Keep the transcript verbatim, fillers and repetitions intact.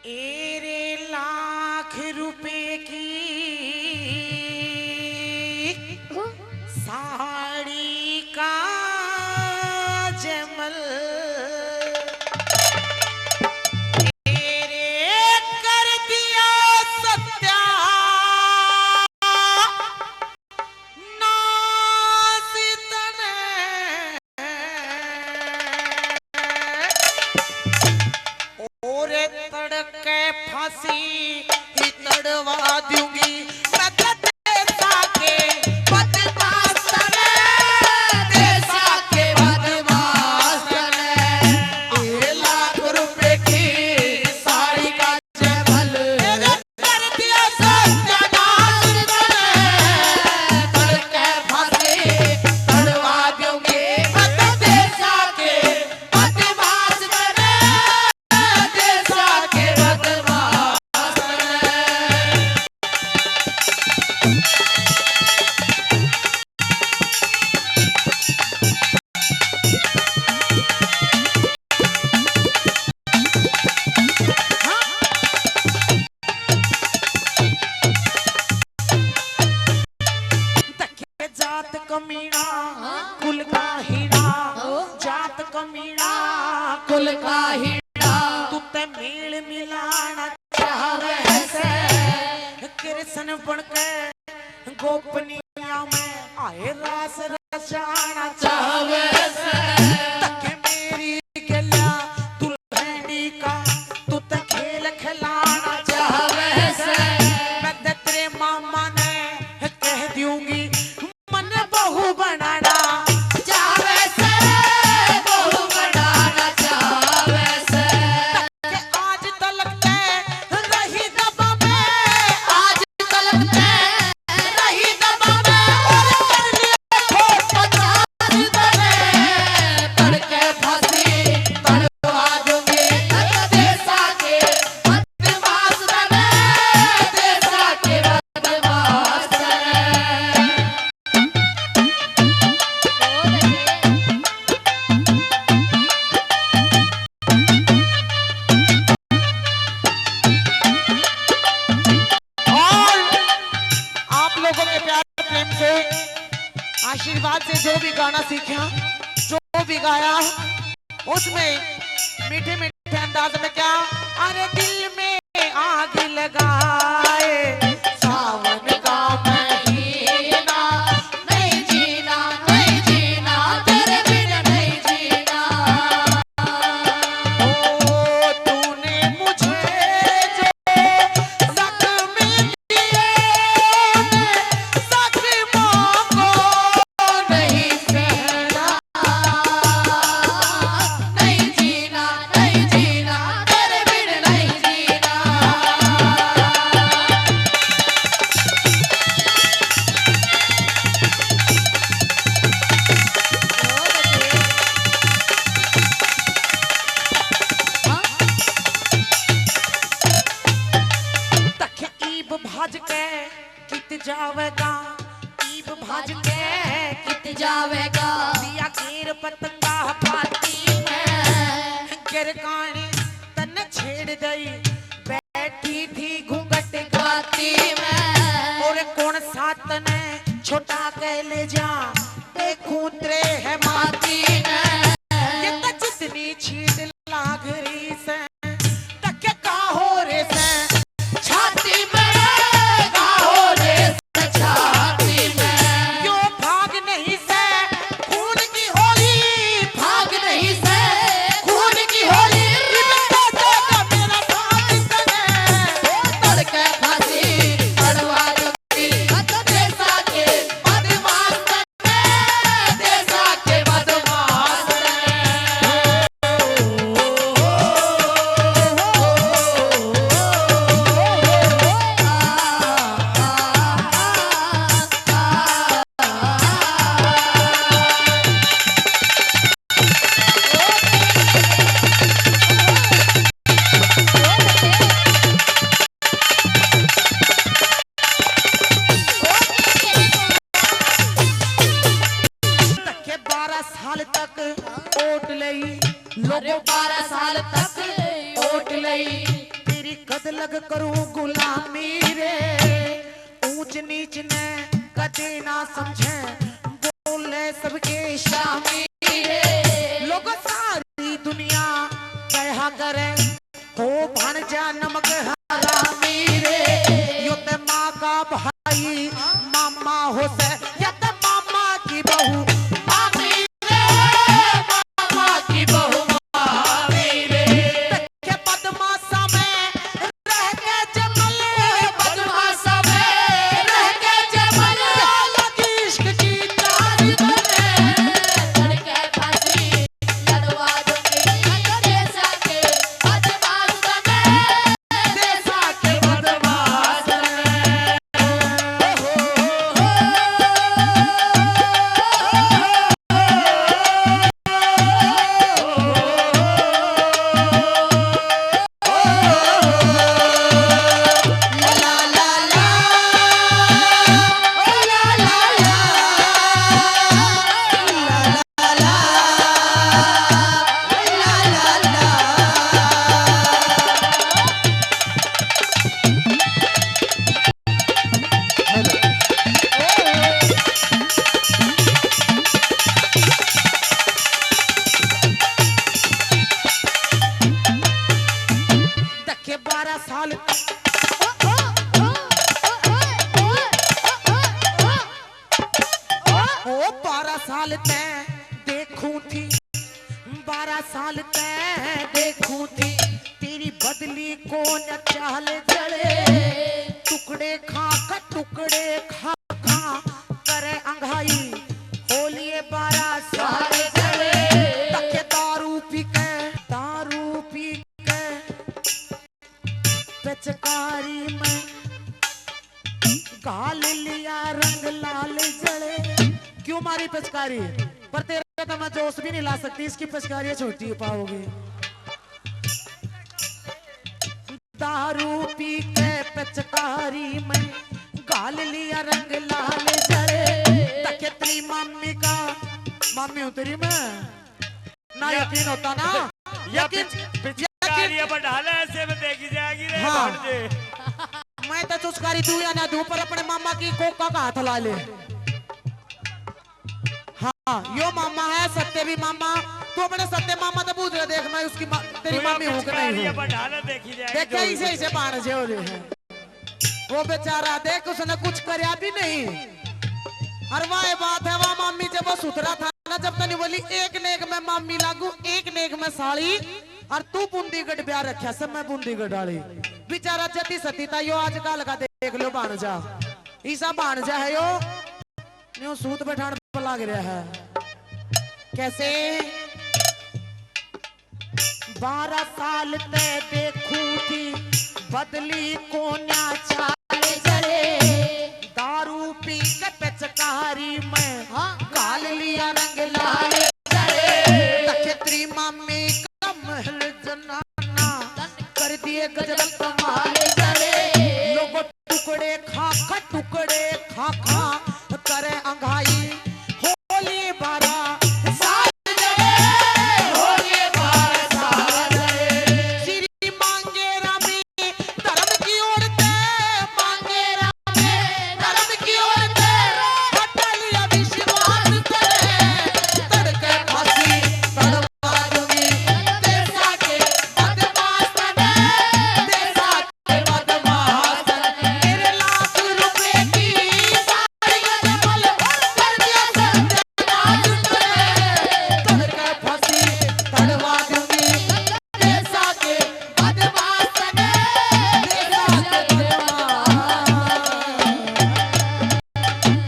एरे लाख रुपए की साड़ी का जमल, एरे कर दिया सत्या नाश तने। ओरे तड़के फांसी ही तड़वा दूंगी मैं तो देसा के बदमाश ने, देसा के बदमाश ने। ए लाख रुपए की साड़ी का जमल। कर दिया सत्यानाश तने, तड़के फांसी तड़वा दूंगी मैं तो देसा के बदमाश तने, देसा के बदमाश तने। तके जात कमीना, हाँ। कुल का हीना। ओ। जात कमीना, कुल का हीना। तू ते मेल मिलाना चाहवे से, कृष्ण बन के गोपनिया में आए रास रचाना चाहवे से। तके मेरी गल्या दुल्हनी का तू ते खेल खिलाना चाहवे से। मैं ते तेरे मामा ने कह दूंगी मन बहू बनाना चाहवे से, बहू बनाना चाहवे से। के आज तलक ते रही दबा में, आज तलक ते रही दबा में, और कर लिए खोट पचास तने, तड़के फांसी तड़वा दूंगी देसा के बदमाश तने, देसा के बदमाश तने। और आप लोगों के प्यार प्रेम से, आशीर्वाद से जो भी गाना सीखा, जो भी गाया, उसमें मीठे मीठे अंदाज में क्या, अरे दिल में आग लगाए, सावन का महीना, नहीं जीना, नहीं जीना, तेरे बिन नहीं जीना। ओ, तूने मुझे जो जख्म दिए, उन जख्मों को नहीं सहना। नहीं जीना, नहीं जीना, तेरे बिन नहीं जीना। तक ईब भाज के कित जावेगा, ईब भाज के कित जावेगा। दिया घेर पतंगा पाती में, गिरकानी तन्ने छेड़ दई, बैठी थी घूंघट गाती में। और कौन सा तन्ने छोटा कह ले जा, देखूं तेरे है माती में। ये तो जितनी छीट लाग रही से, तक का हो रे से छाती में, का हो रे से छाती में। यो भाग नहीं से खून की होली, भाग नहीं से खून की होली। मेरा साथ सने, ओ तड़के फांसी तड़वा दूंगी, मत देसा के बदमाश तने, देसा के बदमाश। कद लग करूं गुलामी रे, ऊंच नीच ने कदे ना समझे, बोले सबके शामी रे। लोग सारी दुनिया कहा करे, हो भाणजा नमक हरामी रे। यो ते माँ का भाई मामा हो से, या ते मामा की बहू मामी रे, मामा की बहू मामी रे। देखे बदमाशा में रह के जमल, बदमाशा में रह के जमल, लगी इश्क की चाल बने, धड़के फांसी लड़वा दूंगी। देसा के बदमाश बने, देसा के बदमाश बने। देखे बारह साल, ओ बारह साल तै देखूं थी, बारह साल तै देखूं थी, तेरी बदली कौन चाल जले, टुकड़े खा खा, टुकड़े खा खा करे अंघाई, होलिए बारह साल जले। तके दारू पी के, दारू पी के पिचकारी में घाल लिया रंग लाल जले। क्यों मारी पिचकारी? पर तेरे तो मैं जोश भी नहीं ला सकती, इसकी पिचकारी छोटी पाओगी। दारू पी के पिचकारी में घाल लिया रंग लाल जले। तके तेरी मामी का, मामी हूँ तेरी मैं, ना या, यकीन होता ना, या यकीन, पिच-, पिचकारी यकीन। अब डाला ऐसे में देखी जाएगी रे हाँ। भांजे। मैं तो चुचकारी दूं या ना दूं, पर अपने मामा की कोका का हाथ ला ले। हाँ, यो मामा है सत्य भी मामा। तू अपने सत्य मामा तो पूछ रहा, देख मैं उसकी मा-, तेरी तू मामी हूँ कि पिचकारी नहीं हूँ। अब डाला देखी जाएगी देखा, जो इसे, इसे भाणजे हो रहे हैं। वो बेचारा देख, उसने कुछ करया भी नहीं। और वाह बात है, वाह मामी, जब वो सुथरा था ना, जब तनी बोली, "एक नेक में मामी लागू, एक नेक में साली, और तू बूंदीगढ़ ब्याह रखा से, मैं बूंदीगढ़ वाली।" बेचारा जती सती था, यो आजकल का देख लो भाणजा, ईसा भाणजा है यो, न्यू सूत बैठान पर लाग रहा है। कैसे? बारह साल ते देखूं थी, बदली कोन्या चाल जले। दारू पी के पिचकारी में हाँ। घाल लिया रंग लाल जले। तखतरी मामी का महल जनाना, कर दिए गजब कमाल जले। लोगों टुकड़े खा खा, टुकड़े खा खा,